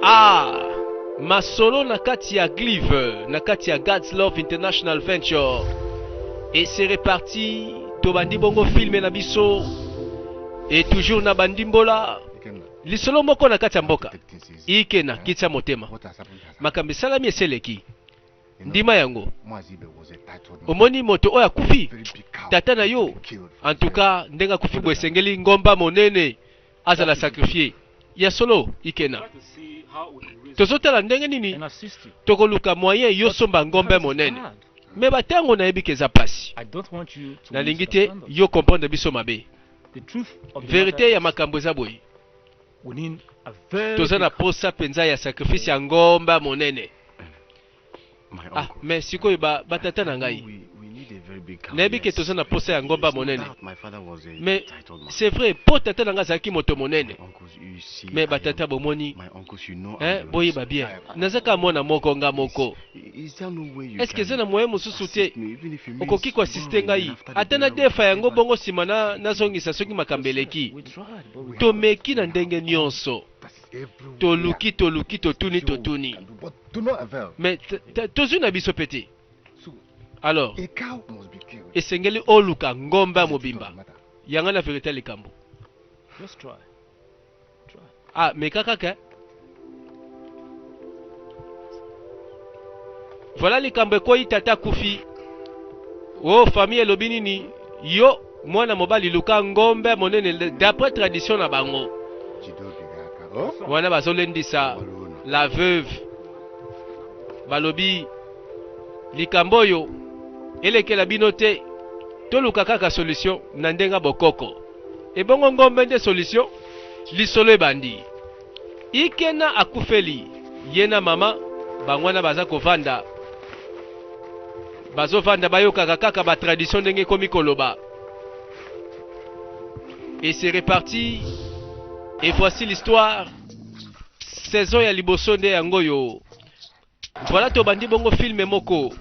Ah! Masolo na kati ya Glive, na kati ya God's Love International Venture. Et c'est reparti, tobandi bongo film na biso. Et toujours na bandimbola. Lisolo moko na kati ya mboka. Ikena kitsa motema. Makambo esalami eseleki. Ndima yango. Omoni moto oyo akufi? Tata na yo. En tout cas, ndenge akufi boye esengeli ngomba monene azala sacrifier. Ya solo, Ikena. Tozotala ndenge nini tokoluka moyen yo somba ngombe monene. Mais batango nayebi ke eza pasi. Nalingi te yo comprendre biso mabe. Verite ya makambo eza boye. Toza na posa penza ya sacrifice ya ngomba monene. Ah, mais sikoyo ba, ba tata na ngai. Nayebi ke toza na posa ya ngomba monene. Mais c'est vrai, po tata na ngai azalaki moto monene. Mais ba tata bomoni, hein, boyeba bien. Naza kaka mwana moko nga moko. Est-ce que eza na moyen mosusu te okoki ko assister ngai ata na defa yango bongo sima na nazongisa soki makambo eleki? Tomeki na ndenge nionso. Toluki toluki totuni totuni. Mais tozwi na biso pe te. Alors esengeli oluka ngomba mobimba. Yanga na verite ya likambo. Ah, meka kaka. Voilà likambo ekweyi tata akufi. Oh famille elobi nini? Yo mwana mobali luka ngombe monene d'après tradition na bango. Wana bazolendisa la veuve. Balobi likambo oyo elekela bino te. Toluka kaka solution na ndenge bokoko. Ebongo ngombe nde solution? Lisolo ebandi. Ikena akufeli ye na mama bango wana baza kovanda bazovanda bayokaka kaka ba tradition ndenge ekomi koloba. Et c'est reparti. Et voici l'histoire. Saison ya liboso nde yango yo. Voilà tobandi bongo film moko.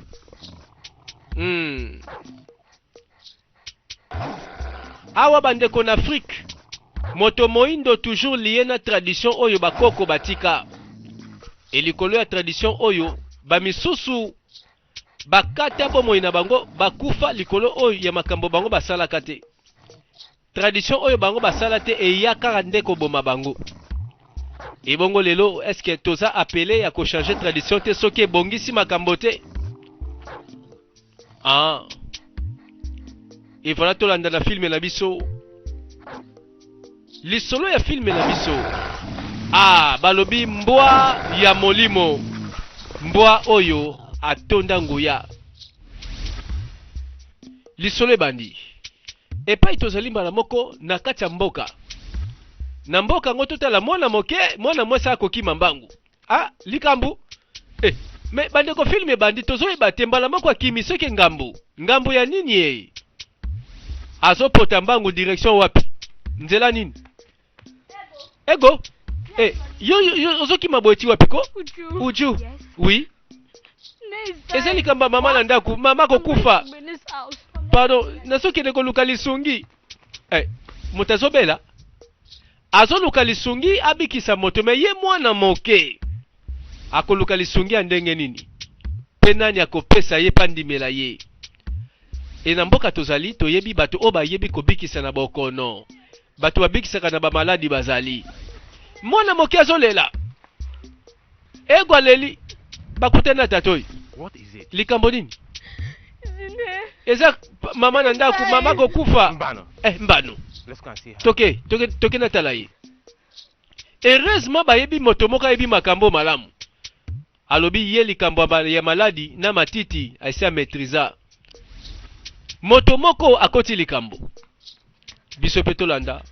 Awa ba ndeko na Afrique, moto moindo toujours lie na tradition oyo ba koko batika. Et likolo ya tradition oyo, ba misusu bakata bomoi na bango, bakufa likolo oyo ya makambo bango basalaka te. Tradition oyo bango basala te eya kaka nde koboma bango. Ebongo lelo est-ce que toza appele ya ko changer tradition te soki ebongisi makambo te? Ah. Et voilà tolanda na film na biso. Lisolo ya film na biso. Ah, balobi mbwa ya molimo. Mbwa oyo atonda nguya. Lisolo ebandi. Epai tozali mbala moko na kati ya mboka. Na mboka yango totala mwana moke, mwana mwasi akokima mbangu. Ah, likambo eh, mais bandeko film ebandi tozoyeba te mbala moko akimi soki ngambo. Ngambo ya nini eh? Azopota mbangu direction wapi? Nzela nini? Ego eh, yo, yo, yo ozokima boye ti wapi ko? Uju. Uju. Yes. Oui. Eza likambo ya mama na ndako, mama kokufa. Pardon, nazokende koluka lisungi. Eh, moto azobela azoluka lisungi abikisa moto, me ye mwana moke akoluka lisungi ya ndenge nini? Mpe nani akopesa ye mpe andimela ye? E na mboka tozali, toyebi bato oyo bayebi kobikisa na bokono. Bato babikisaka na bamaladi bazali. Mwana moke azolela. Ego aleli. Bakutani na tata oyo. Likambo nini? Eza mama na ndako, mama kokufa. Mbano. Eh, mbano. Let's go and see her. Toke, toke, toke natala ye. Heureusement bayebi moto moko ayebi makambo malamu. Alobi ye likambo ya maladi na matiti asi a maitrisa. Moto moko akoti likambo. Biso pe tolanda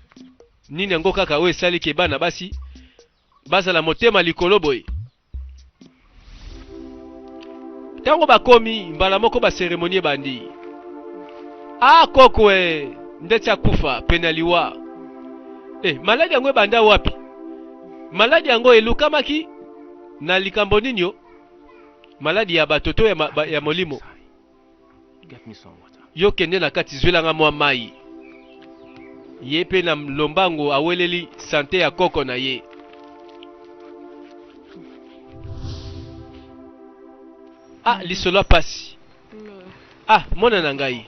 nini yango kaka oyo esali ke bana basi bazala motema likolo boye. Tango bakomi mbala moko ba ceremonie ebandi. Ah koko eh, ndeti akufa pene ya liwa. Eh, maladi yango ebanda wapi? Maladi yango elukamaki na likambo nini o? Maladi ya bato to ya, ma, ya molimo? Yo kende na kati zwela nga mwa mayi. Ye pe na lombango aweleli sante ya koko na ye. Ah, lisolo ya pasi. Ah, mwana na ngai,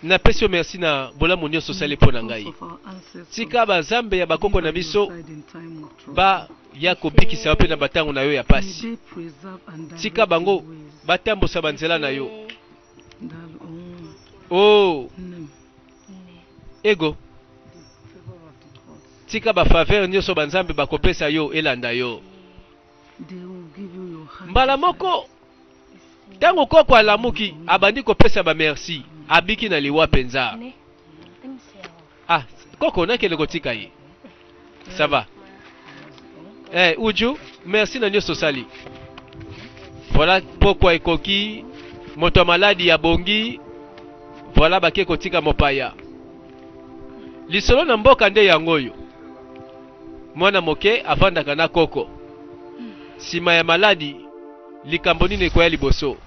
napesi yo merci na bolamu nyonso osali mpo na ngai. Tika banzambe ya bakoko na biso baya kobikisa yo mpe na batango na yo ya pasi. Tika bango batambusa banzela na yo. Oh, ego, tika ba faveur nyonso banzambe bakopesa yo elanda yo. Mbala moko ntango koko alamuki, abandi kopesa ba merci, abiki na liwa mpenza. Ah, koko nakende kotika ye. Ça va. Eh, Uju, merci na nyonso osali. Voilà pokwa ekoki, moto ya maladi abongi. Voilà bake kotika mopaya. Lisolo na mboka nde yango oyo. Mwana moke avandaka na koko. Sima ya maladi, likambo nini ekoya liboso?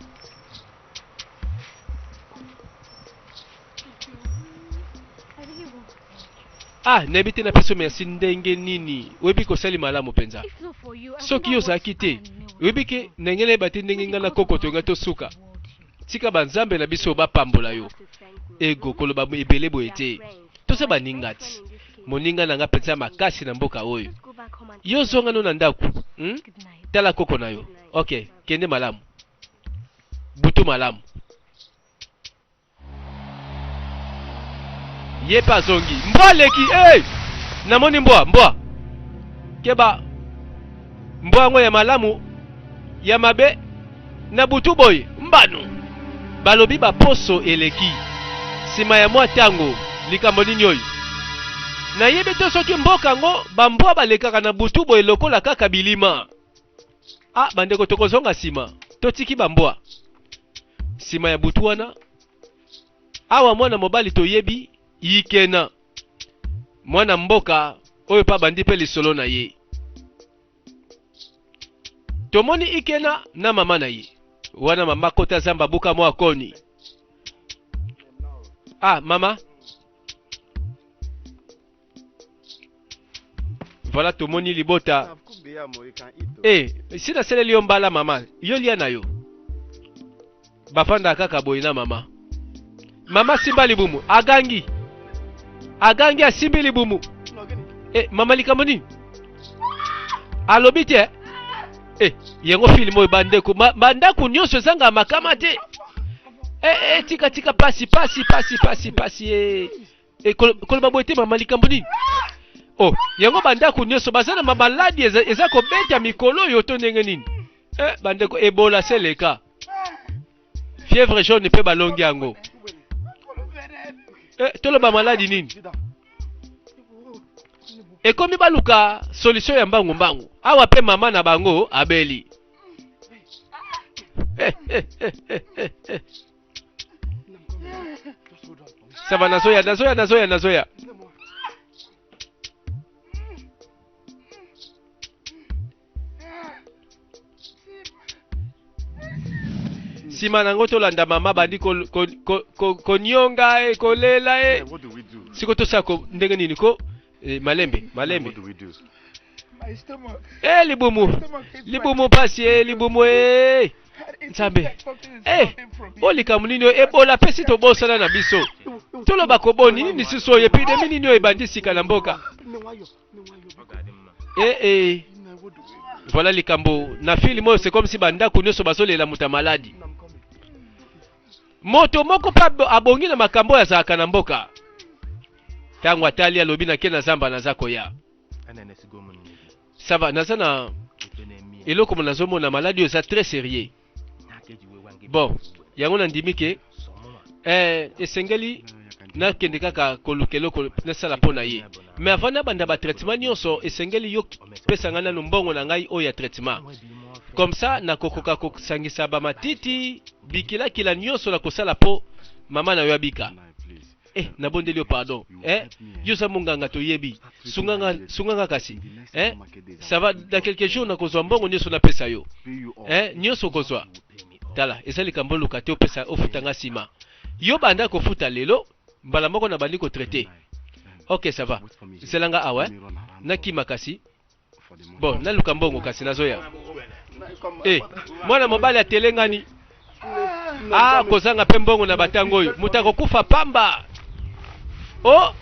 Ah, nayebi te napesa yo merci ndenge nini. Oyebi kosali malamu mpenza. Soki yo ozalaki te, oyebi ke ndenge nayeba te ndenge ngai na koko tolinga tosuka. Tika banzambe na biso bapambola yo. Ego koloba ebele boye te. Toza baninga ti. Moninga na nga mpenza makasi na mboka oyo. Yo zonga no na ndako. Tala koko na yo. Ok, kende malamu. Butu malamu. Ye mpe azongi. Mbwa aleki. Hey! Namoni mbwa, mbwa. Keba. Mbwa yango ya malamu, ya mabe na butu boye mbano. Balobi baposo eleki. Sima ya mwa tango, likambo nini oyo? Nayebi te soki mboka yango bambwa balekaka na butu boye lokola kaka bilima. Ah, bandeko tokozonga sima. Totiki bambwa. Sima ya butu wana, awa mwana mobali toyebi Ikena, mwana mboka oyo pe abandi pe lisolo na ye. Tomoni Ikena na mama na ye. Wana mama kota zamba buka mwa koni. Ah, mama. Voilà tomoni libota. Eh, si nasaleli yo mbala mama, yo lia na yo. Bafanda kaka boye na mama. Mama simba libumu, agangi. Agangi asimbi libumu. Eh, mama likambo nini? Alobi te. Eh, yango film oyo bandeko, bandako nyonso ezanga makama te. Eh, eh, tika tika pasi pasi pasi pasi pasi eh. E, koloba boye te mama, likambo nini? Oh, yango bandako nyonso baza na mamaladi eza, eza kobeta mikolo oyo to ndenge nini? Eh, bandeko, Ebola seleka. Fièvre jaune mpe balongi yango. Eh, toloba maladi nini? Ekomi baluka solution ya mbangu mbangu. Awa mpe mama na bango abeli. Ça va, nazoya, nazoya, nazoya, nazoya. Nsima na yango tolanda mama bandi konionga e kolela e siko tosala ndenge nini ko e, malembe malembe e libumu libumu pasi e libumu e Nzambe e o likambo nini oyo ebola pesi tobosana na biso toloba koboni nini lisusu oyo epidemi nini oyo ebandi sika na mboka e e voilà likambo na film oyo c'est comme si bandako nyonso bazolela moto ya maladi moto moko mpe abongi na makambo oyo azalaka na mboka ntango atali alobi nake na zamba naza koya ça va naza na eloko mo nazomona maladi oyo eza très sérieux bon yango nandimi ke eh, esengeli nakende kaka koluka eloko nasala mpo na ye mais avant nabanda batraitement nyonso esengeli yo pesa ngai nanu mbongo na ngai oyo ya traitement comme ça nakokoka kosangisa bamatiti bikilakila nyonso nakosala mpo mama na yo abika. Eh, nabondeli yo pardon. Eh, yo oza monganga toyebi. Sunga nga, sunga nga kasi. Eh, ça va dans quelques jours nakozwa mbongo nyonso napesa yo. Eh, nyonso okozwa. Tala, eza likambo oluka te opesa ofuta nga nsima. Yo banda kofuta lelo, mbala moko nabandi kotraite. Ok, ça va. Zela nga awa, eh. Nakima kasi. Bon, naluka mbongo kasi nazoya. Eh, mwana mobali atelengani. Ah, kozanga mpe mbongo na batango oyo. Moto akokufa pamba. Oh!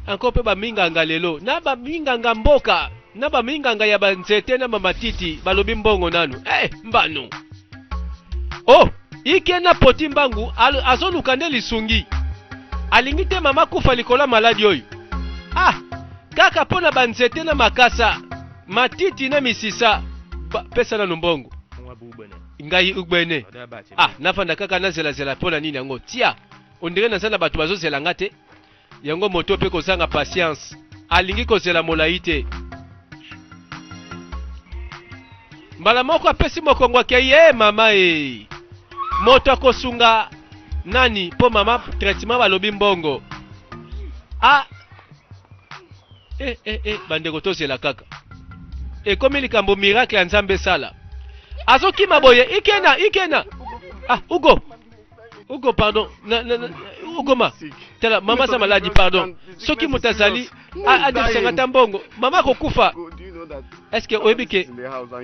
Encore mpe baminganga lelo. Na baminganga mboka, na baminganga ya banzete na bamatiti, balobi mbongo nanu. Eh, mbano. Oh, Ike na poti mbangu azoluka nde lisungi. Alingi te mama kufa likolo ya maladi oyo. Ah, kaka mpo na banzete na makasa, matiti na misisa. Ba, pesa nanu mbongo. Ngai Ugbene. Ah, nafanda kaka nazelazela mpo na nini yango? Tia, ondire naza na bato bazozela nga te. Yango moto mpe kozanga patience. Alingi kozela molai te. Mbala moko apesi mokongo akei e mama e. Moto akosunga nani mpo mama traitement balobi mbongo. Ah eh eh eh bandeko tozela kaka. Ekomi likambo miracle ya Nzambe esala. Azokima boye ikena ikena. Ah Ugo Ugo pardon na, na, na, Ugoma tala mama aza maladi pardon soki moto azali adefisanga ata mbongo mama akokufa est ce que oyebi ke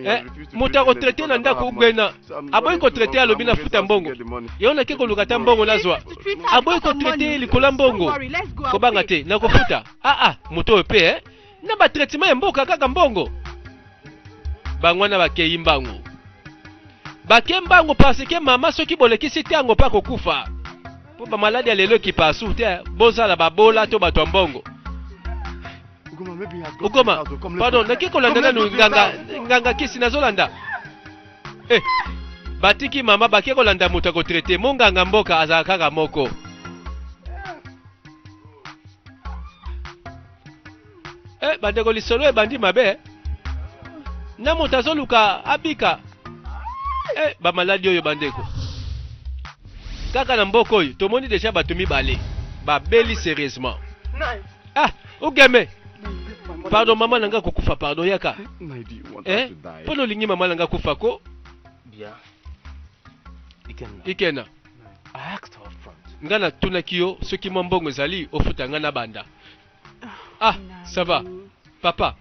eh, moto akotraite na ndako ugbena aboyi kotraite alobi nafuta mbongo yango nake koluka ata mbongo nazwa aboyi kotraite ye likolo ya mbongo kobanga te nakofuta aa ah, ah, moto oyo mpe eh? na batraitement ya mboka kaka mbongo bango wana bakei mbangu bake mbangu parce que mama soki bolekisi ntango mpe akokufa mpo bamaladi ya lelo ekipa asu te bozala babola to bato ya mbongo okoma pardon nake kolanda nanu nganga nganga kisi nazolanda eh, batiki mama bake kolanda moto akotraite monganga mboka azala kaka moko Eh, bandeko lisolo ebandi mabe na moto azoluka abika eh, bamaladi oyo bandeko kaka na mboka oyo tomoni deja bato mibale babeli serieusement ah ogeme pardon mama na nga kokufa pardon yaka eh, mpo na olingi mama na nga kufa ko Ikena nga natunaki yo soki mwa mbongo ezali ofuta nga na banda ah ça va papa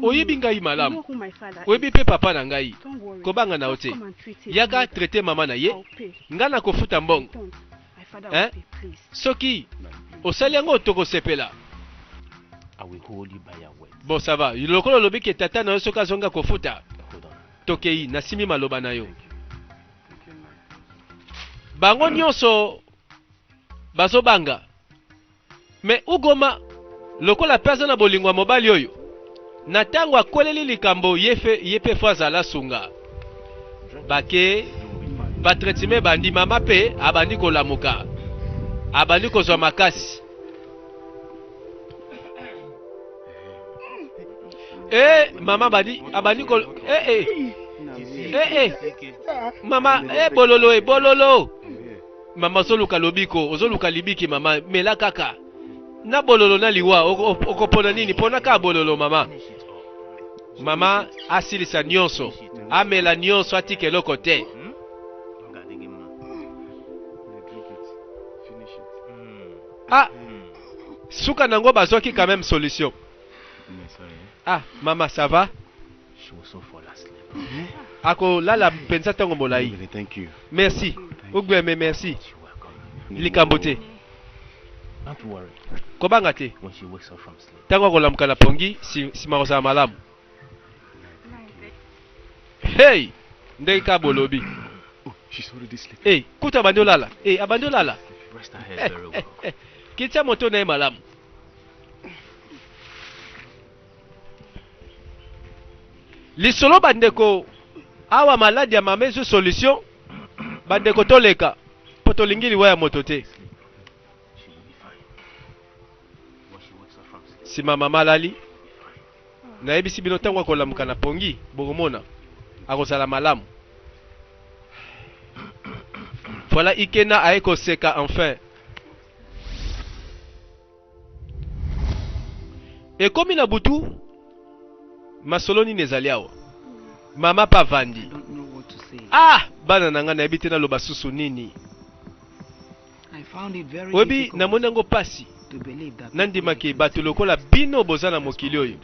oyebi ngai malamu oyebi mpe papa na ngai kobanga na yo te yaka traite mama na ye nga nakofuta mbongo hein? Soki osali yango tokosepela. Bon ça va lokola olobi ke tata na yo soki azongi akofuta Tokei, nasimbi maloba na yo. Bango nyonso bazobanga. Mais Ugoma, lokola pe aza na bolingo ya mobali oyo, na tango akweleli likambo ye fe, ye pe fo azala asunga. Bake, ba traitement ebandi, mama pe abandi kolamuka. Abandi kozwa makasi. Eh, mama abandi abandi ko eh eh eh eh mama eh bololo eh bololo mama ozoluka lobiko ozoluka libiki mama mela kaka na bololo na liwa okopona nini pona kaka bololo mama mama asilisa nyonso amela nyonso atika eloko te ah suka nango bazwaki quand même solution Ah mama ça va? Ako lala mpenza ntango molayi. Merci. Ugweme merci. Likambo te. Kobanga te. Ntango akolamuka na pongi, nsima akozala malamu. Hey! Ndenge kaka bolobi. Hey, kutu abandi olala. Hey, abandi olala. Kitya moto na ye malamu. Lisolo bandeko, awa maladi ya mama ezwi solution bandeko, toleka mpo tolingi liwa ya moto te. Nsima mama alali, nayebisi bino ntango akolamuka na pongi, bokomona akozala malamu. Voilà Ikena aye koseka enfin. Ekomi na butu, masolo nini ezali awa? Mama pe avandi. Ah, bana na ngai nayebi te naloba susu nini. Oyebi, namoni yango pasi nandima ke bato lokola bino boza na mokili oyo.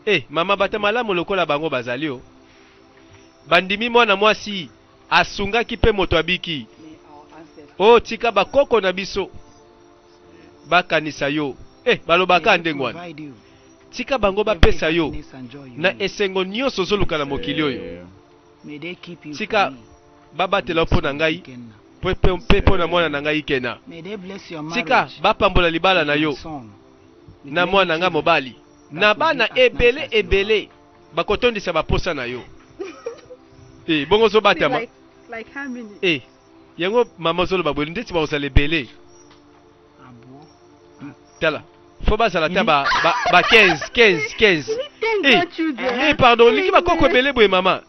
Eh, mama, bato ya malamu lokola bango bazali o. Bandimi mwana mwasi asungaki mpe moto abiki. O tika bakoko na biso bakanisa yo. Eh, balobaka ndenge wana. Tika bango bapesa yo na esengo nyonso ozoluka na mokili oyo. Tika babatela yo mpo na ngai mpe mpo na mwana na ngai Ikena. Tika bapambola libala na yo na mwana na ngai mobali na bana ebele ebele bakotondisa baposa na yo. Eh, bongo ozobatama. Eh, yango mama ozoloba boye ndeti bakozala ebele. Tala, faut bazala ata ba, ba, ba 15, 15, 15. Eh, eh, pardon, olingi bakoko ebele boye mama.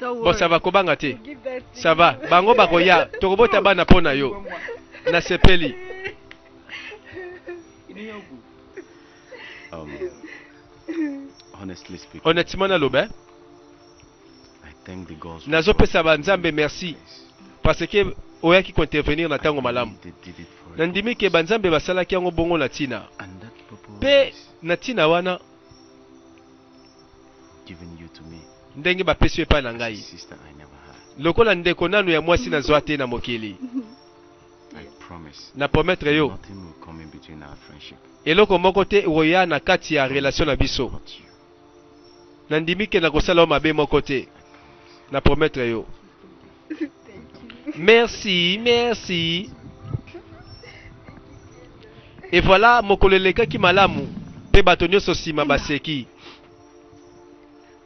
Bon, ça va, kobanga te. Ça va, bango bakoya, tokobota bana mpo na yo. Nasepeli. Honestly speaking, Honnêtement naloba, eh? I thank the gods who Nazopesa brought ba you Nzambe in merci place. parce que oyaki kointervenir na I ntango malamu. believe they did it for a Nandimi ke purpose. banzambe basalaki yango bongo na ntina. And that purpose Mpe is na ntina wana giving you to me ndenge bapesi yo epai na as a ngai sister I never had. lokola ndeko nanu ya mwasi nazwa te na mokili. I promise Na promettre yo nothing will come in between our friendship. eloko moko te ekoya na kati ya relation na biso. Not you. Nandimi ke nakosala yo mabe moko te. I promise. Na promettre yo. Merci, merci. Et voilà mokolo elekaki malamu mpe bato nyonso nsima baseki.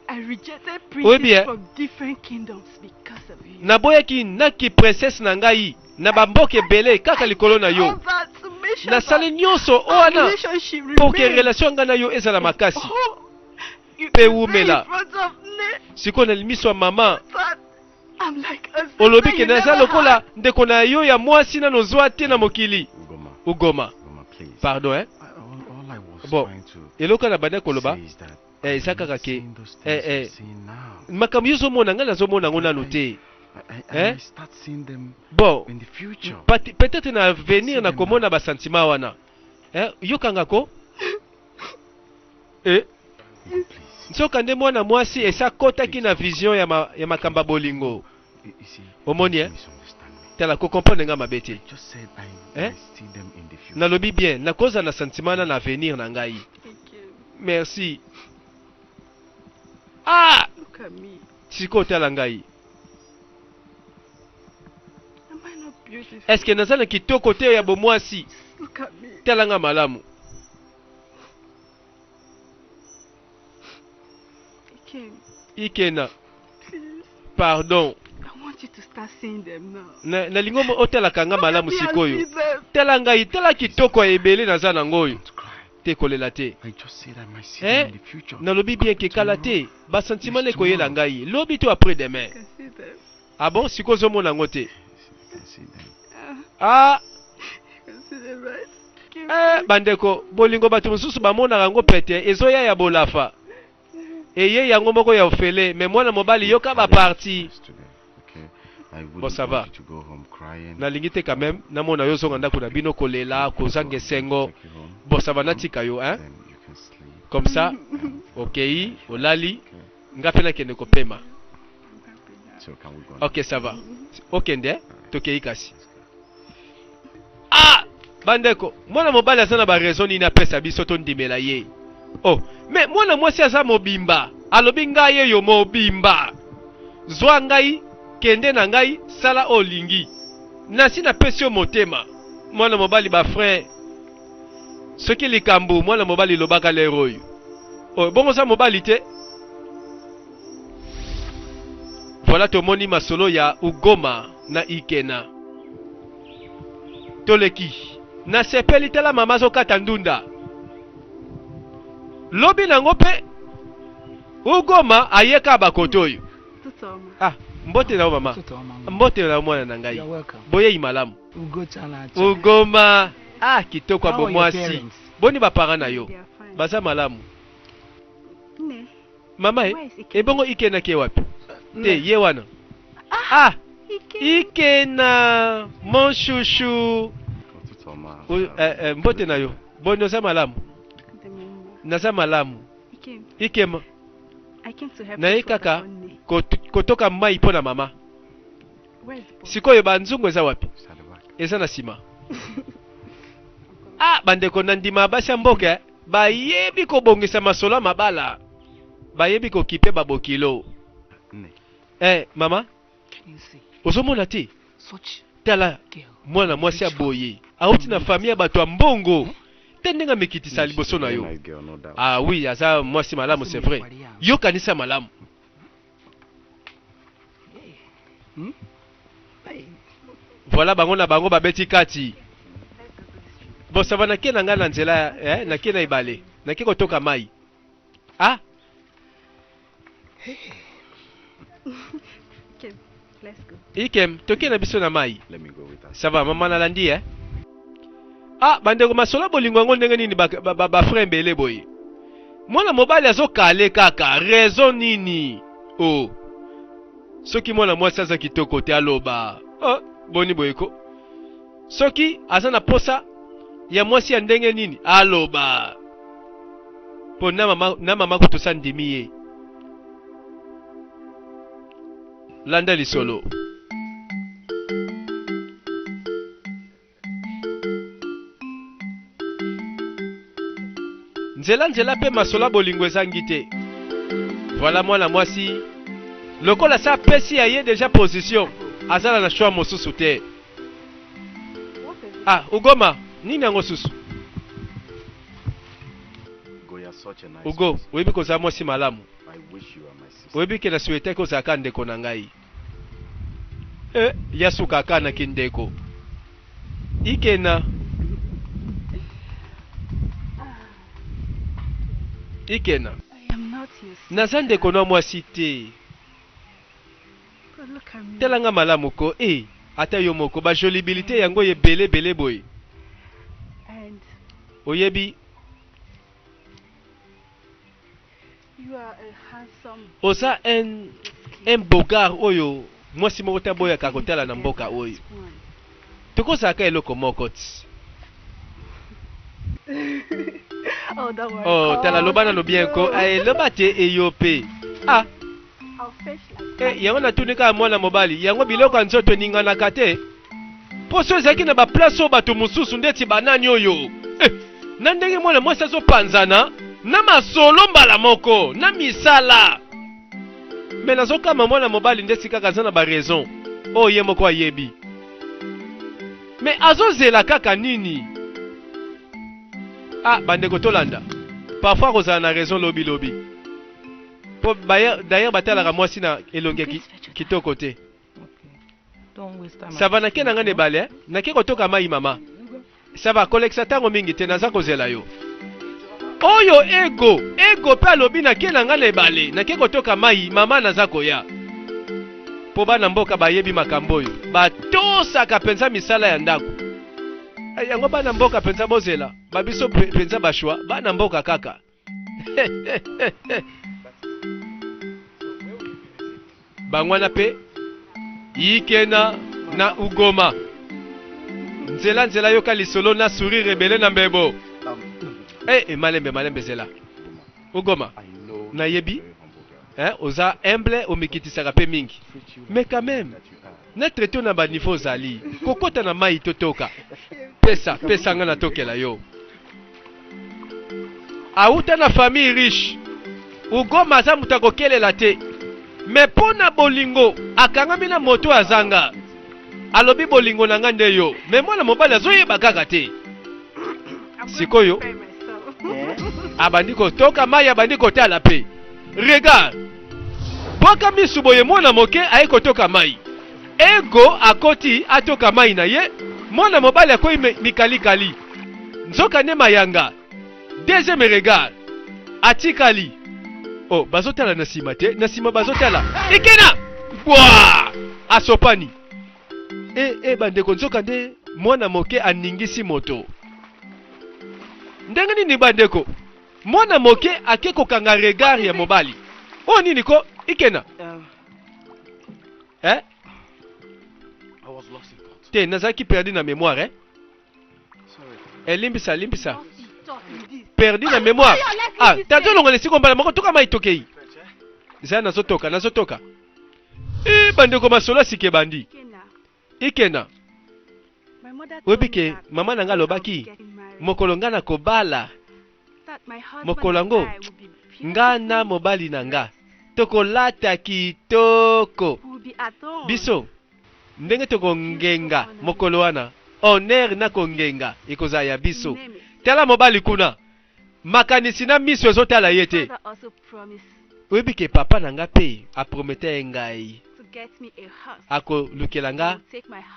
I rejected Oui, princes bien. from different kingdoms because of you. Naboyaki naki princesse na ngai na bamboka ebele kaka likolo na yo. All that to make sure Nasali that nyonso our wana relationship mpo ke remains. relation ngai na yo ezala makasi. Oh, you Mpe can say wumela. in front of me Sikoyo na miso ya mama that I'm like a sister olobi ke you naza never lokola had. ndeko na yo ya mwasi nano ozwa te na mokili. Ugoma, Ugoma. Ugoma, please. Pardon, eh? All I was Bon. trying to Eloko na banda koloba say is that eh, I'm eza not kaka ke seeing those eh, things eh, you're seeing now. makambo yo ozomona ngai nazomona yango nanu te. I Eh? may start seeing them Bon, in the future. peut-être na avenir nakomona basentiment wana. Eh, yokanga ko eh, Ugoma, please. nzoka nde mwana mwasi esi akotaki na vision ya, ma, ya makambo ya bolingo. You see, Omoni, don't eh? misunderstand me. Tala kocomprendre nga mabe te. I just said I Eh? might see them in the future. Nalobi bien, nakozala na sentiment na na avenir na ngai. Thank you. Merci. Ah, Look at me. sikoyo tala ngai. Am I not beautiful? Est-ce que naza na kitoko te ya bomwasi? Just look at me. Tala nga malamu. Ikem, Ikena, please. pardon. I want you to start seeing them now. Na nalingi otalaka nga Look at malamu me and sikoyo. see them. Tala ngai, tala kitoko ya ebele naza nango oyo. Don't cry. Te kolela te. I just said I might see Eh? them in the future. Nalobi bien ke kala te, basentiment na ekoyela ngai. Lobi to après demain. You can see them. Ah bon, sikoyo ozomona yango te. I can see them. Ah, Ah, you can see them, right? Ikem, eh, bandeko, bolingo bato mosusu bamonaka yango pete, ezoya ya bolafa. Eye yango moko ya ofele, me mwana mobali yoka Had a baparti. nice today, okay? I wouldn't Bon, ça want va. you to go home crying. Nalingi te quand même namona yo ozonga ndako na bino kolela, kozanga esengo. Take you home. Bon, ça va, natika yo, hein? Then you can sleep. Comme ça, okei, olali, Okay. nga mpe nakende kopema. I'm happy now. So can we go now? Ok, ça va. Okende, eh? Tokei kasi. Ah! Bandeko, mwana mobali aza na ba raison nini apesa biso tondimela ye. Oh, me mwana mwasi aza mobimba. Alobi ngai ye yo mobimba. Zwa ngai, kende na ngai, sala oyo olingi. Nasi napesi yo motema. Mwana mobali ba frein. Soki likambo mwana mobali lobaka lero oyo. Oh, bongo oza mobali te? Voilà tomoni masolo ya Ugoma na Ikena. Toleki. Nasepeli tala mama azokata ndunda. Lobi nango mpe Ugoma ayeka bakoto oyo. Tutoma. Ah, mbote na yo mama. Mbote na yo mwana na ngai. You're welcome. Boyei malamu. Ugo Chanacha. Ugoma. Ah, kitoko ya How are your bomwasi. parents? Boni baparents na yo. They are fine. Baza malamu. Ne. Mama e, Where is Ikena? ebongo Ikena ke wapi? Te, ye wana. Ah, Ikem. Ikena, mon chouchou. Tutoma. Mbote na yo. Boni oza malamu? Dememba. Naza malamu. Ikem. Ikema. I came to help Naye you for kaka the money. kotoka mai mpo na mama. Where's the boy? Sikoyo banzungu eza wapi? It's at the back. Eza na nsima. Ah, bandeko na ndima basi ya mboka eh, bayebi kobongisa masolo ya mabala, bayebi kokipe babokilo. Nne. Eh, mama, Can you see? ozomona te? Such Tala girl. mwana mwasi ya boye auti na famille ya bato ya mbongo te, ndenge amikitisa She's liboso a na very yo. nice girl, no doubt. Ah oui, aza mwasi malamu, c'est vrai. Yokanisa malamu. Hmm? Hey. Voilà bango na bango babeti kati. Bon, ça va, nake na ngai na nzela eh, nake na ebale, nake kotoka mai. Ah, Okay, let's go. Ikem, toke na biso na mai. Let me go with her. Ça va, mama nalandi eh. Ah, bandeko masolo bolingo yango ndenge nini ba, ba, ba, ba frère ebele boye. Mwana mobali azokale kaka, raison nini? Oh. Soki mwana mwasi aza kitoko te aloba. Oh, boni boye ko. Soki aza na posa ya mwasi ya ndenge nini aloba. Po na mama kutu sa ndimi ye. Landa lisolo. Nzela nzela mpe masolo ya bolingo ezangi te. Voilà mwana mwasi lokola sa apesi ya ye deja position, azala na choix mosusu te. What is it? Ah, Ugoma, nini yango susu? Ugo, you're such a nice Ugo, person. oyebi kozala mwasi malamu. I wish you were my sister. Oyebi ke na souhaitaki ozala kaka ndeko na ngai. Eh, yasuka kaka na kindeko. Ikena. Ikena. I am not your sister. Naza ndeko na mwasi te. But look at me. Tala nga malamu ko, eh, ata yo moko ba jolibilité yango ebele ebele boye. And Oyebi, you are a handsome oza un beau gars oyo mwasi moko te aboyaka kotala na mboka oyo. Tokozalaka eloko moko ti. Oh, don't worry. Oh, tala loba nano bien ko. Eh, loba te eyo pe. Ah, I'll fetch like eh, yango natuni kaka mwana mobali. Yango biloko ya nzoto eninganaka te. Poso ezalaki na ba place oyo bato mosusu ndeti banani oyo. Eh, na ndenge mwana mwasi azopanzana na masolo mbala moko, na misala. Me nazokama mwana mobali ndeti kaka aza na ba raison oyo ye moko ayebi. Me azozela kaka nini? Ah, bandeko tolanda. Parfois kozala na raison lobi lobi. Po d'ailleurs batalaka mwasi na elongi ya kitoko te. Okay. Don't waste time. Ça va, nake na nga na ebale, eh? Nake kotoka mai mama. Ça va, kolekisa ntango mingi te, naza kozela yo. Oyo ego, ego pe alobi nake na nga na ebale, nake kotoka mai, mama naza koya. Po bana mboka bayebi makambo oyo, batosaka penza misala ya ndako. Eh, yango bana mboka penza bozela, babiso penza bashwa, bana mboka kaka. Bangwana pe Ikena na Ugoma. Nzela nzela yoka lisolo na sourire ebele na mbebo. Eh, eh, malembe malembe zela. Ugoma. Nayebi. Eh, oza humble omikitisaka pe mingi. Mais quand même, na traité na ba niveau zali. Kokota na mai totoka. Pesa, pesa nga na tokela yo. Auta na famille riche. Ugoma aza moto akokelela te. Mais mpo na bolingo, akangami na moto azanga. Alobi bolingo na nga nde yo. Mais mwana mobali azoyeba kaka te. Sikoyo, abandi kotoka mai, abandi kotala pe. Regarde. Bwaka misu boye mwana moke aye kotoka mai. Ego akoti atoka mai na ye, mwana mobali akoyi mikalikali. Nzoka nde mayanga. Deuxième regard. Atikali. Oh, bazotala na sima te, na sima bazotala. Ikena! Bwa! Asopani. Eh, eh, bandeko nzoka nde mwana moke aningisi moto. Ndenge nini bandeko? Mwana moke ake kokanga regard ya mobali. Oh nini ko? Ikena. Eh? I was lost in thought. Te, nazalaki perdu na mémoire, eh? Sorry. Eh, limbisa, limbisa. Perdu na mémoire. Ah, tazo longola esiko mbala moko toka mai tokei. Zala nazotoka, nazotoka. E bandeko masolo ya sika ebandi. Ikena. Oyebi ke mama na ngai alobaki mokolo ngai nakobala mokolo yango nga na mobali na nga tokolata kitoko biso ndenge tokongenga mokolo wana honneur na kongenga ekozala ya biso tala mobali kuna makanisi na miso ezotala ye te oyebi ke papa na nga mpe apromete ye ngai akolukela nga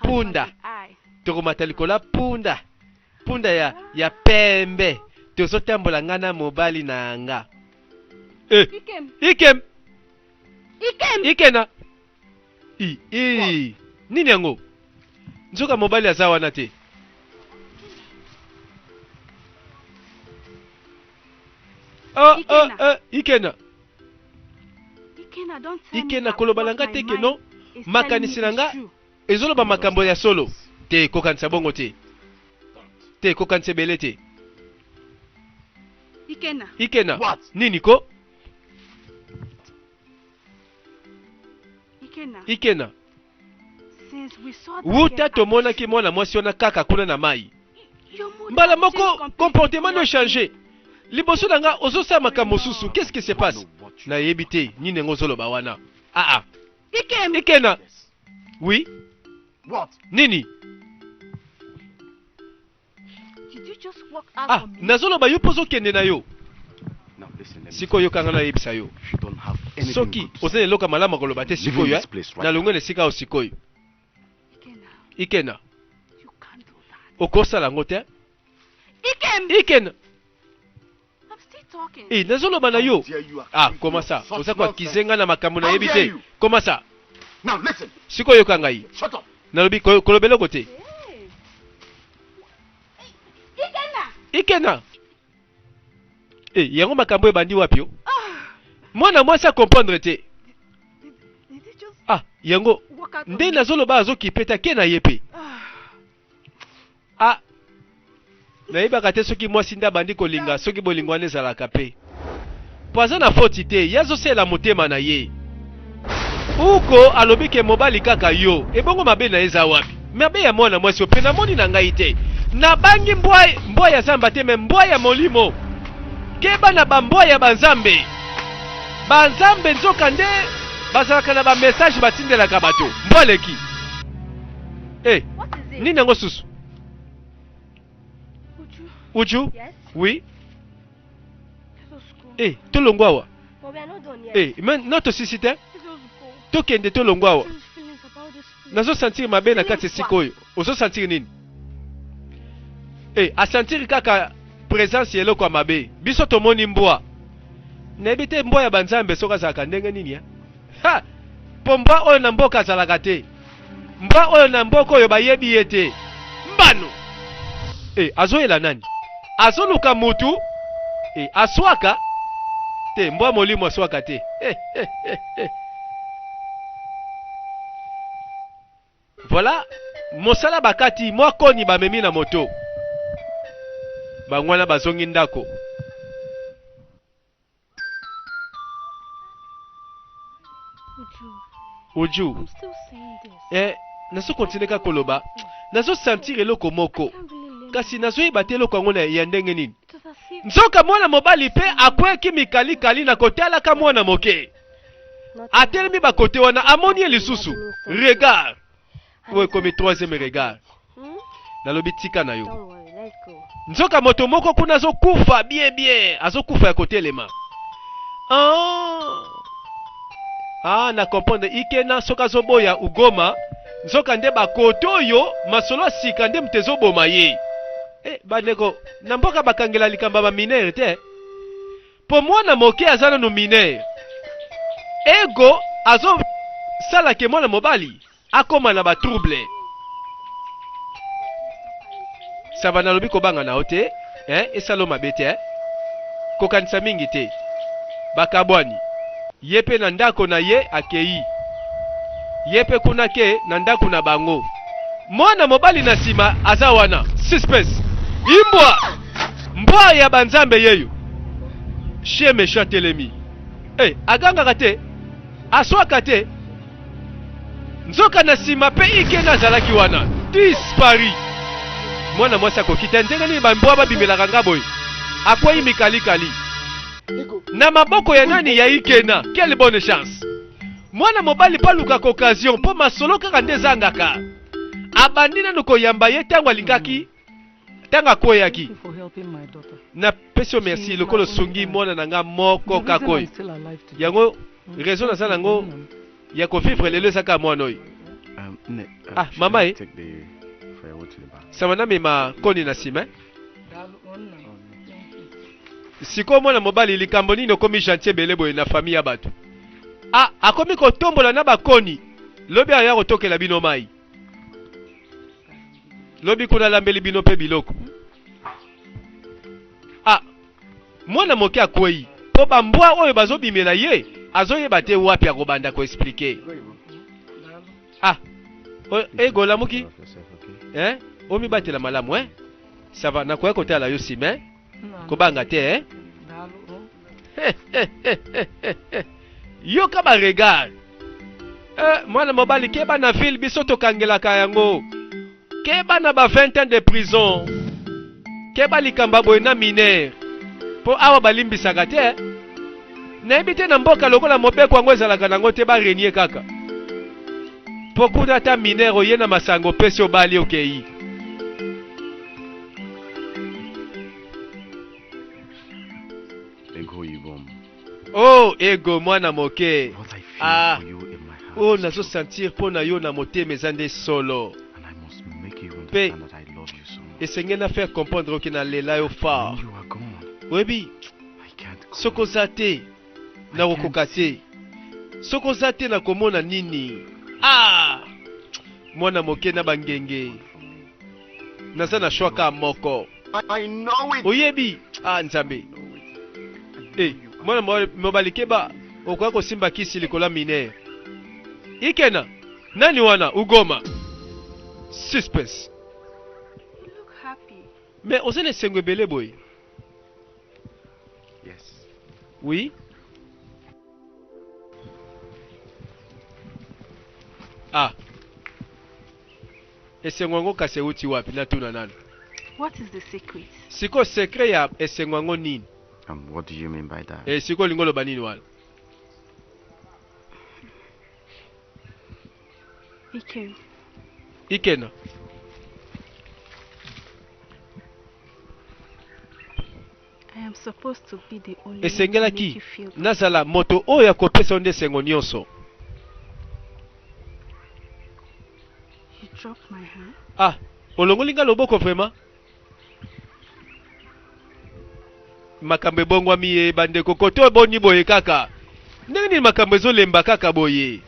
punda tokomata likolo ya punda punda ya, ya pembe tozotambola nga na mobali na nga eh, ikem ikem ikena i, i. Nini yango nzoka mobali aza wana te oh, oh, oh, ikena ikena koloba na nga te ke non makanisi na nga ezoloba makambo ya solo te kokanisa bongo te te kokanisa ebele te Ikena. Ikena. What? Nini ko? Ikena. Ikena. Wuta tomonaki mwana mwasi wana kaka kuna na mai. Mbala moko comportement no changer. Liboso na nga ozosala makambo mosusu. Qu'est-ce qui se passe? Nayebi te nini yango ozoloba wana. Ah ah. Ikem. Ikena. Oui. What? Nini? Ah, nazoloba yo mpo ozokende na yo. Sikoyo yoka nga nayebisa yo. Soki oza na eloko ya malamu ya koloba te sikoyo, eh, nalongwe na esika oyo sikoyo. Ikena. Okosala yango te. Ikena. Eh, nazoloba na yo. Ah, comment ça? Oza ko accuser nga na makambo nayebi te. Comment ça? Sikoyo yoka ngai. Nalobi koloba eloko te. Ikena. Eh, yango makambo ebandi wapi yo? Mwana mwasi a comprendre te. Ah, yango nde nazoloba azokipe te ake na ye pe. Ah, nayebaka te soki mwasi nde abandi kolinga soki bolingo wana ezalaka pe po aza na foti te ye azosalela motema na ye uko alobi ke mobali kaka yo ebongo mabe na ye eza wapi mabe ya mwana mwasi oyo pe namoni na ngai te nabangi mbwa mbwa ya zamba te me mbwa ya molimo keba na bambwa ya banzambe banzambe nzoka nde bazalaka na bamessage batindelaka bato mbwa aleki Eh, nini yango susu? Uju? Oui. Eh, tolongwa awa. Eh, mais non tosisi te. Tokende tolongwa awa. Nazo sentir mabe na kati esika oyo. Ozo sentir nini? Eh, a sentir kaka presence ya eloko ya mabe. Biso tomoni mbwa. Nayebi te mbwa ya banzambe soki azalaka ndenge nini eh? Ha! Po mbwa oyo na mboka azalaka te. Mbwa oyo na mboka oyo bayebi ye te. Mbano! Eh, azoyela nani? Azoluka mutu? Eh, aswaka? Te, mbwa molimo aswaka te. Eh, eh, eh, eh. Voilà, mosala bakati, mwa koni bamemi na moto. Bango wana bazongi ndako. Uju. Eh, nazo continuer kaka koloba. Nazo sentir eloko moko. Kasi nazoyeba te eloko yango ya ndenge nini. Nzoka mwana mobali pe akweki mikalikali na kotalaka mwana moke. Atelemi bakote wana amoni ye lisusu. Regard. Oyo ekomi troisième regard. Nalobi tika na yo. Nzoka moto moko kuna azokufa bien bien, azokufa ya kotelema. Ah, ah na comprendre Ikena soki azoboya Ugoma, nzoka nde bakote oyo masolo ya sika nde moto ezoboma ye. Eh, bandeko, na mboka bakangela likambo ya ba mineur te. Po mwana moke aza nanu mineur. Ego azo sala ke mwana mobali akoma na ba trouble. Sava nalobi kobanga na yo te eh, esala yo mabe te eh. Kokanisa mingi te. Bakabwani. Ye pe na ndako na ye akeyi. Ye pe kuna ke na ndako na bango. Mwana mobali na sima aza wana. Suspense. Imbwa! Mbwa ya ba nzambe yeyo. Chien mechant atelemi. Eh, agangaka te. Aswaka te. Nzoka na nsima mpe Ikena azalaki wana. Dispari. Mwana mwasi akoki te. Ndenge nini bambwa babimelaka nga boye? Akwei mikalikali. Na maboko ya nani? Ya Ikena. Quelle bonne chance. Mwana mobali mpo alukaka occasion mpo masolo kaka nde ezangaka. Abandi nanu koyamba ye ntango alingaki ntango akweyaki. Napesi yo merci lokola osungi mwana na nga moko kaka oyo. Yango raison naza nango ya kovivre lelo eza kaka mwana oyo. Ah, mama e. Sama namema koni na nsima. Sikoyo mwana mobali likambo nini okomi gentil ebele boye na famille ya bato? Ah, akomi kotombola na bakoni. Lobi aya kotokela bino mai. Lobi kuna alambeli bino mpe biloko. Ah, mwana moke akwei mpo bambwa oyo bazobimela ye azoyeba te wapi akobanda koexplike. Ah, ego olamuki? Eh? Omibatela malamu eh? Ça va, nakoya kotala yo nsima eh? Kobanga te eh? Yoka ba regard. Eh, mwana mobali keba na ville biso tokangelaka yango. Keba na ba 20 ans de prison. Keba likambo ya boye na mineur. Po awa balimbisaka te. Eh? Nayebi te na mboka lokola mobeko yango ezalaka nango te ba renier kaka. Po kuna ata mineur oye na masanga opesi obali okei. Oh ego mwana moke. Ah. Oh nazo sentir mpo na yo na motema eza nde solo. Mpe esengeli na faire comprendre oke nalela yo fort. Oyebi soki oza te nakokoka te. Soki oza te nakomona nini? Ah! Mwana moke na bangenge. Naza na choix kaka moko. Oyebi? Ah Nzambe. Eh, mwana mobali keba okoya kosimba kisi likolo ya mineur. Ikena, nani wana? Ugoma. Suspense. Mais oza na esengo ebele boye. Yes. Oui. Ah. Esengo yango kasi euti wapi? Natuna nanu. What is the secret? Sikoyo secret ya esengo yango nini? What do you mean by that? Eh, sikoyo olingi oloba nini wana? Iken. Ikena. I am supposed to be the only one to make Esengelaki you feel nazala moto oyo akopesa yo nde esengo nyonso. You dropped my hand. Ah, olongoli nga loboko vraiment? Makambo ebongwami ye bandeko kote oyo boni boye kaka. Ndenge nini makambo ezolemba kaka boye?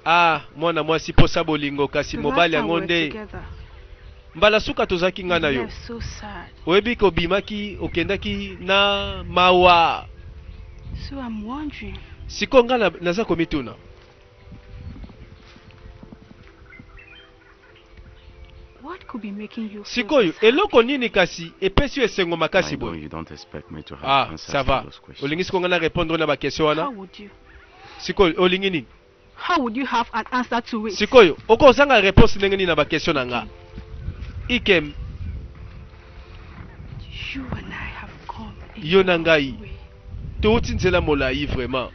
Ah, mwana mwasi posa bolingo kasi The last mobali time yango we were nde together, mbala suka tozalaki nga you na yo. left so sad. Oyebi ke obimaki okendaki na mawa. So I'm wondering, Sikoyo nga naza komituna. what could be making you feel Sikoyo this happy? eloko nini kasi epesi yo esengo I makasi know boye? you don't expect me to have Ah, answers ça to va. those questions. Olingi sikoyo nga na répondre na ba question wana? How would you? Sikoyo olingi nini? How would you have an answer to it? Sikoyo okozanga réponse ndenge nini na ba question na nga? Ikem, You and I have come a yo na long ngai way. touti nzela molayi vraiment.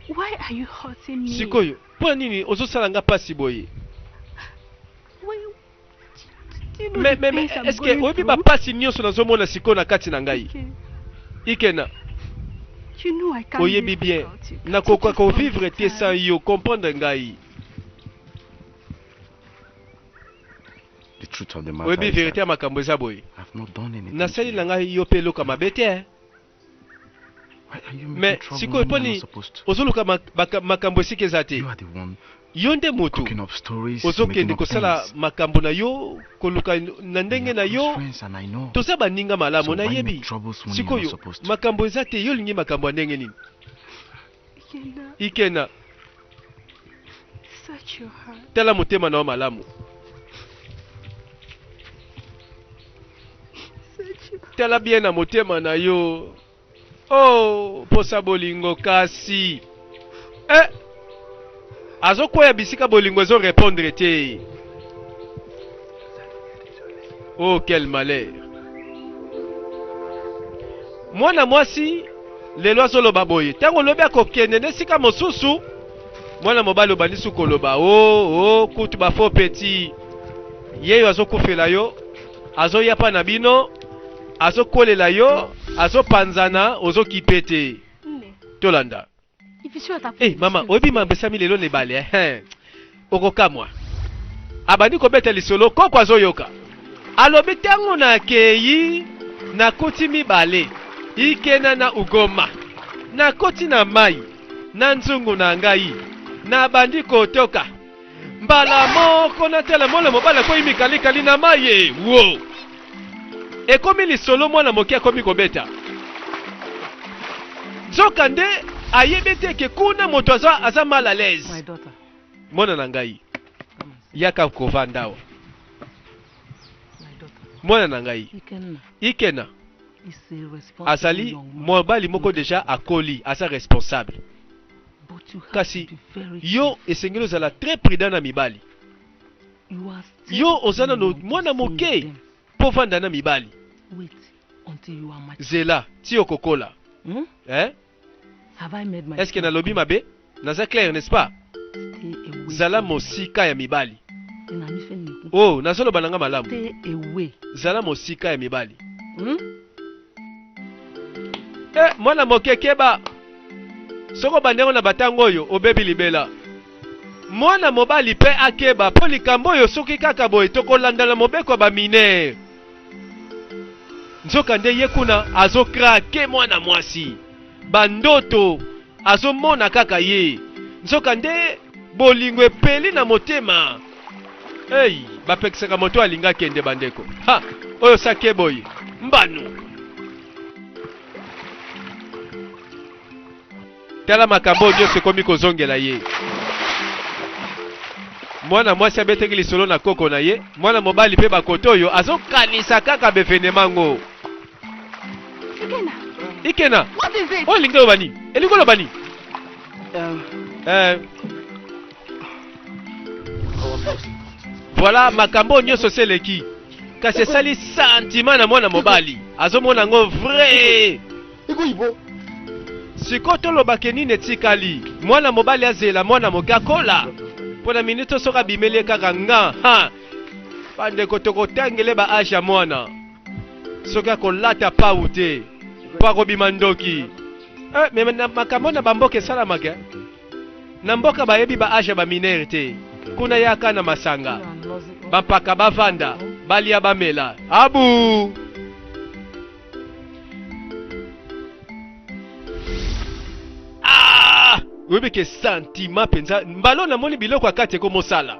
Why are you hurting me? Sikoyo mpo nini ozosala nga pasi boye? Why, do you know Mais the mais mais pains I'm est-ce que going oyebi through? bapasi nyonso nazomona sikoyo na kati na ngai? Okay. Ikena, You know I can't oyebi live bien without you. Can't you nakoka just kovivre te sans understand? yo, comprendre ngai. The truth of the matter Oyebi is verite ya that makambo eza boye. I've not done anything to Nasali na you. ngai yo mpe eloko ya mabe te. eh. Why are you making Mais trouble sikoyo when mpo you're not nini supposed to? ozoluka makambo esika eza te? You are the one Yo nde moto cooking up stories, making ozokende up kosala things. makambo na yo, koluka na We ndenge are na close yo. friends and I know. Toza baninga malamu, So why nayebi. make troubles when you're not Sikoyo supposed to? makambo eza te, yo olingi makambo ya ndenge nini? Ikena, Ikena, search your heart. tala motema na yo malamu. Search your Tala bien na motema na yo. Oh, posa bolingo kasi. Eh, azokwea bisika bolingo ezo répondre te. Oh, quel malheur. Mwana mwasi lelo azoloba boye, ntango olobi akokende na esika mosusu, mwana mobali obandi su koloba oh, oh, kutu ba faux petit yeyo azokufela yo azoya pa na bino azokolela yo azopanzana ozokipe te tolanda Eh mama oyebi mambo esami lelo na ebale eh, okokamwa abandi kobeta lisolo koko azoyoka alobi ntango nakei nakuti mibale ikena na ugoma nakoti na mai na nzungu na ngai nabandi kotoka mbala moko natala mwana mobali akwei mikalikali na mai wo Ekomi lisolo mwana moke akomi kobeta. Nzoka nde ayebi te ke kuna moto aza, aza mal à l'aise. Mwana na ngai, yaka kovanda awa. Mwana na ngai, Ikenna azali mobali moko deja akoli, aza responsable. Kasi yo esengeli ozala très prudent na mibali. Yo oza nano mwana moke mpo ovanda na mibali. Zela ti okokola. Eh? Est-ce que nalobi mabe? Naza clair, n'est-ce pas? Zala mosika ya mibali. Oh, nazoloba na nga malamu. Zala mosika ya mibali. Eh, mwana moke keba. Soko obandi yango na batango oyo, obebi libela. Mwana mobali pe akeba po likambo oyo soki kaka boye tokolanda na mobeko ya ba mineur. Nzoka nde ye kuna azo craquer mwana mwasi. Ba ndoto azomona kaka ye. Nzoka nde bolingo epeli na motema. Hey, bapekisaka moto alinga akende bandeko. Ha, oyo sake boye. Mbano. Tala makambo oyo nyonso ekomi kozongela ye. Mwana mwasi abetaki lisolo na koko na ye, mwana mobali mpe bakote oyo azokanisa kaka bevenema ngo. Ikena. Ikena. What is it? Oyo elingi oloba nini? Elingi oloba nini? Eh, voilà makambo oyo nyonso se eleki kasi esali sentiment na mwana mobali azomona yango vrai Sikoyo toloba ke nini etikali? Mwana mobali azela mwana moke akola? Mpo na minute oyo soki abimeli ye kaka nga ha! Bandeko tokotangele ba age ya mwana soki akolata pau te mpo akobima ndoki. Eh, me na makambo na bamboka esalamaka eh? Na mboka bayebi ba age ya ba mineur te. Kuna yaka na masanga. Bampaka bavanda, balia bamela. Abu! Ah! Oyebi ke sentiment mpenza mbala oyo namoni biloko ya kati ekomosala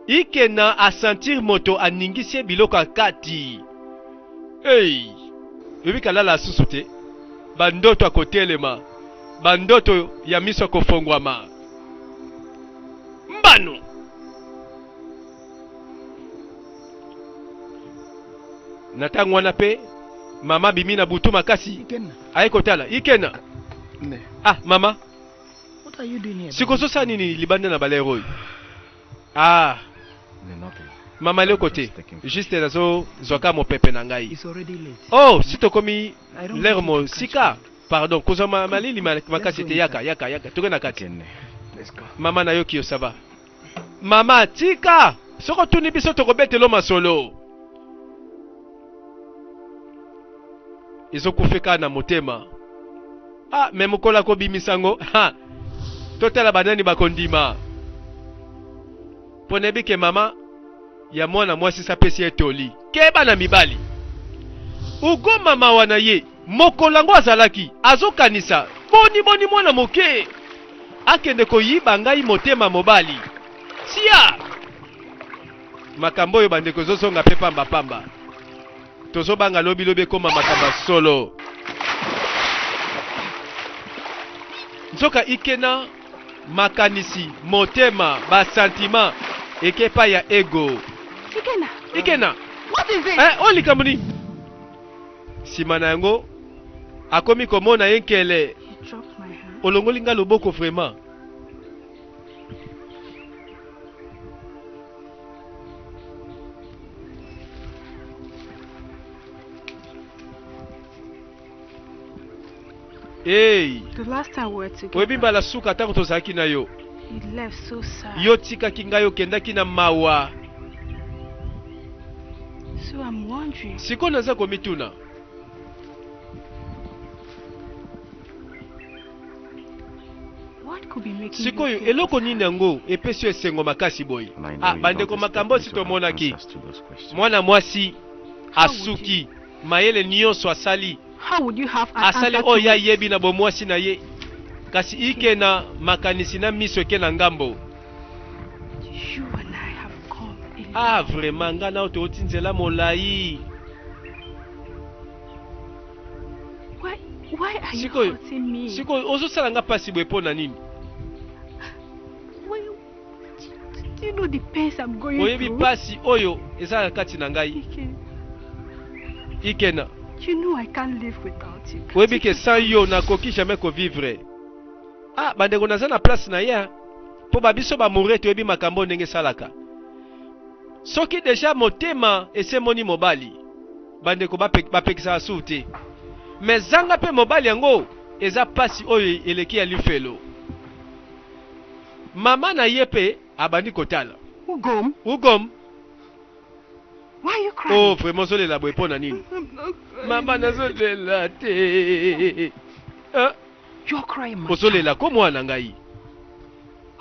Ikena asentir moto aningisi ye biloko ya kati. Hey! Oyebi kalala asusu te, bandoto akotelema, bandoto ya miso akofongwama. Mbano! Na ntango wana mpe mama abimi na butu makasi aye kotala Ikena. Ah mama, sikoyo ozosala nini libanda na balere oyo? Ah mama, eloko te, juste nazozwa kaka mopepe na ngai. Oh, si tokomi lere mosika, pardon, kozwa malili makasi te. Yaka, yaka, yaka, toke na kati. Mama, nayoki yo, ça va. Mama tika, soki otuni biso tokobetelo masolo. Ezokufe kaka na motema. Ah, me mokolo akobimisa ngo. Ha. Totala banani bakondima. Mpo nayebi ke mama ya mwana mwasi sapesi ye toli. Keba na mibali. Ugoma mawa na ye. Mokolo yango azalaki azokanisa boni boni mwana moke akende koyiba ngai motema mobali. Tia! Makambo oyo bandeko ezozonga pe pamba pamba. Tozobanga lobi lobi ekoma makambo ya solo. Nzoka Ikena makanisi, motema, ba sentiment eke epai ya ego. Ikena. Ikena. What is it? Eh, oyo likambo nini? Sima na yango. Akomi komona ye nkele. You dropped my hand. Olongoli nga loboko vraiment. Hey, The last time we were oyebi together, mbala suka ntango tozalaki na yo, you left so sad. yo tikaki ngai okendaki na mawa. So I'm wondering, Sikoyo naza komituna, what could be making you sikoyo feel eloko this nini happy? yango epesi yo esengo makasi boye? And I know Ah, you bandeko, don't makambo expect me osi to have tomonaki answers to those questions. mwana mwasi How would asuki mayele nyonso asali How would you have an asali answer to oyo it? ayebi na bomwasi na ye, kasi ike na makanisi na miso eke na ngambo. You and I have come a long Ah, vraiment ngai nao touti nzela molai. Why are you Sikoyo, hurting me? sikoyo ozosala nga mpasi boye mpo na nini? Why, do you know the pains I'm going Oyebi through? mpasi oyo eza na kati na ngai. Ike, Ikena, you know I can't live without you. Can't oyebi you ke just sans yo nakoki jamais kovivre. Ah, bandeko, naza na place na ye mpo babiso bamoure toyebi makambo ndenge esalaka. Soki deja motema esemoni mobali, bandeko, bapekisaka susu te, me zanga mpe mobali yango eza pasi oyo eleki ya lifelo. Mama na ye mpe abandi kotala. Ugom, Ugom, why are you crying? Oh, vraiment ozolela boye mpo na nini? I'm not crying. Mama, nazolela te. Ah, You're crying, my ozolela child. ko mwana ngai.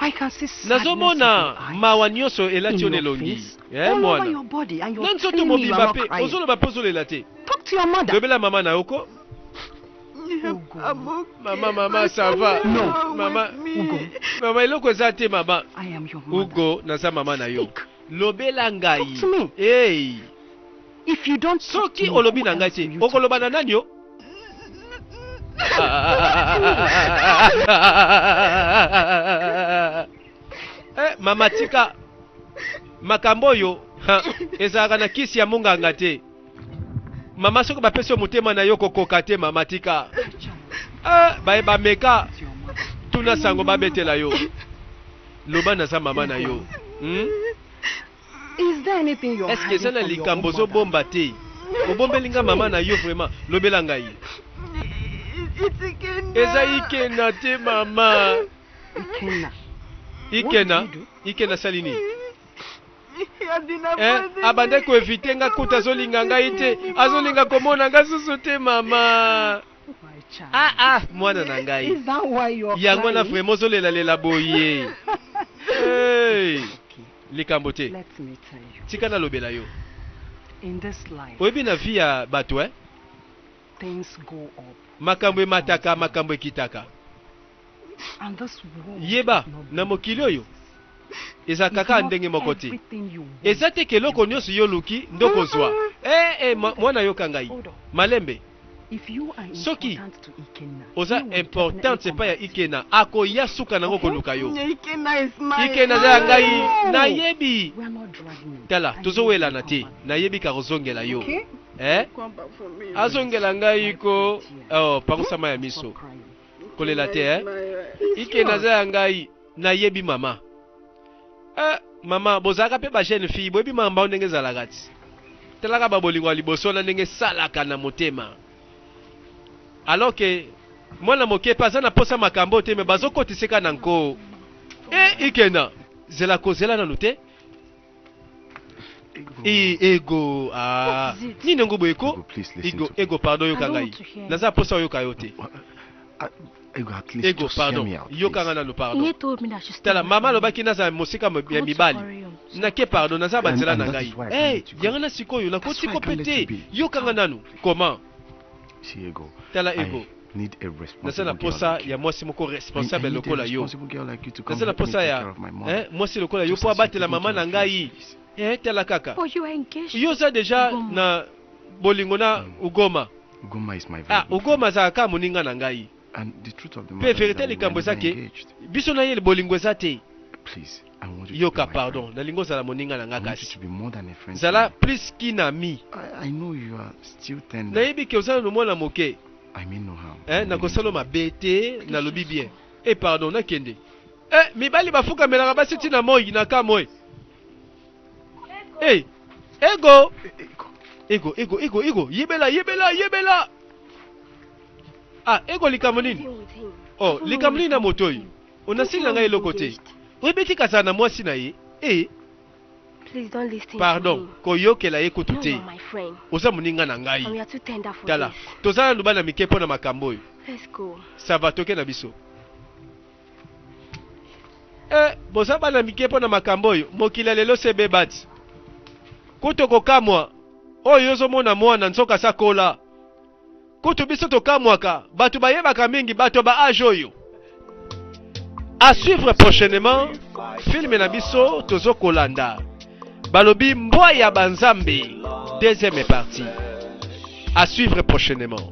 I can see sadness in Nazomona your eyes, mawa nyonso elati in yo na your elongi. face, Eh, all over mwana your body, and na you're nzoto telling me you are mobimba not mpe crying. ozoloba mpe ozolela te. Talk to your mother. Lobela mama na yo ko. Ugo. I'm okay. Mama, mama, My ça va. family No. are Mama. with me. Ugo. Mama, eloko eza te, mama. I am your mother. Ugo, naza mama na yo. Speak. Lobela ngai. Talk to me. Hey. If you don't talk to Soki me, olobi who na ngai else te, will you talk okoloba to? na nani yo? Eh, mama, tika makambo oyo ha, ezalaka na kisi ya monganga te. Mama, soki bapesi yo motema na yo kokoka te. Mama, tika. My child, Ah, baye bameka to your mother. tuna sango babetela yo. Loba, naza mama na yo, Is there anything you're Eske eza hiding na from your likambo own mother? ozobomba te, obombeli nga mama na yo? Vraiment, lobela ngai. It's Ikenna. Eza Ikena te, mama. Ikenna. Ikena. What did you Ikena asali nini? He had been Eh, avoiding abandaki me. koevite nga kuta, azolinga ngai te, azolinga komona nga susu te, mama. My child. Ah, ah, mwana na ngai. Is that why you're Yango wana crying? vraiment ozolelalela boye? Hey. Okay. Likambo te. Let me tell you. Tika nalobela yo. In this life, Oyebi na vie ya bato, eh? things go up. Makambo emataka, makambo ekitaka. And this world Yeba is not na built mokili oyo ezalaka It's kaka not ndenge moko te. everything you want. Eza te ke eloko nyonso yo oluki nde okozwa. Eh, eh, mwana, yoka ngai. Hold on. Malembe. If you are Soki important to Ikenna, oza he will importante definitely epai ya come back to you. Ikena, akoya suka nango Okay. koluka yo. Ikenna is mine. Ikena aza ya ngai. No. Nayebi. We are not dragging you. Tala, I know tozowelana you'll te. come back. Nayebi ka kozongela yo. Okay? Eh? Come back for me. Azongela ngai ko. Oh, pangusama ya miso. Stop crying. Kolela te, Ikenna eh? is mine. Ikena aza ya ngai, nayebi, mama. Eh, mama, bozalaka mpe bajeune fille, boyebi mamba ndenge ezalaka ti. Talaka babolingo ya liboso na ndenge esalaka na motema, alors ke mwana moke mpe aza na posa makambo te, me bazokotiseka na nko. E Ikena, zela, kozela nanu te. Ego. E, Ego, ah. What is it? Nini yango boye ko? Ego, please listen Ego, to me. Ego, pardon, yoka I don't ngai. want to hear. Naza posa oyoka yo te. Ego, at least Ego, just hear pardon, me out, please. yokanga nanu, pardon. Inye told me that she Tala, mama alobaki naza mosika I ya want to mibali. hurry on. Nake, pardon, naza banzela And na that ngai. is why I can't Hey, let you go. yango na sikoyo That's nakoti why I ko mpe can't let te. you be. Yokanga nanu comment. See, Ego, Tala, I Ego, need a naza responsible na girl posa like you. ya mwasi moko I responsable need a lokola yo. responsible girl like you to come Naza na help me posa take ya care of my mother. eh, mwasi lokola yo Just mpo as you're abatela taking mama care na of yours, ngai. please. Eh, tala kaka. But you are engaged. Yo oza deja Ugoma. na bolingo na Ugoma. Ugoma is my very Ah, good Ugoma friend. azalaka kaka moninga na ngai. And the truth of the Mpe matter is verité that we likambo were eza never ke engaged. biso na ye bolingo eza te. Please, I want you to Yoka, be my pardon, friend. nalingi ozala moninga na I nga want you kasi to be more than a friend to zala me. plus qu'un ami. I know you are still tender Nayebi ke oza nanu mwana moke. I mean no harm. Eh, nakosala mabe te, nalobi bien. Eh, pardon, nakende. Eh, mibali bafukamelaka basi ntina moi na ka moi. Eh, ego. Ego, ego, ego, ego. Yebela, yebela, yebela. Ah, ego likambo nini? Oh, likambo nini na moto oyo? Onasili na ngai eloko te. Oyebi tika azala na mwasi na ye? Eh. Please don't listen to Pardon, him. koyokela ye kutu No, te. you're my friend. Oza moninga na ngai. And we are too tender for Tala, this. toza nanu bana mike mpo na makambo oyo. Let's go. Ça va, toke na biso. Eh, boza bana mike mpo na makambo oyo. Mokili ya lelo se bebati. Kutu kokamwa oyo ozomona mwana nzoka sakola. Kutu biso tokamwaka, bato bayebaka mingi bato ba age oyo. À suivre prochainement, film na biso tozo kolanda. Balobi mbwa ya banzambe, deuxième partie. À suivre prochainement.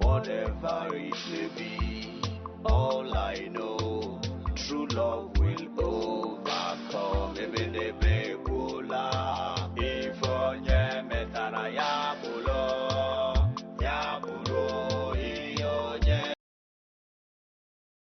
Whatever it may be, all I know, true love will overcome. Ebedebe kwula, ife onye metara ya bụlụ.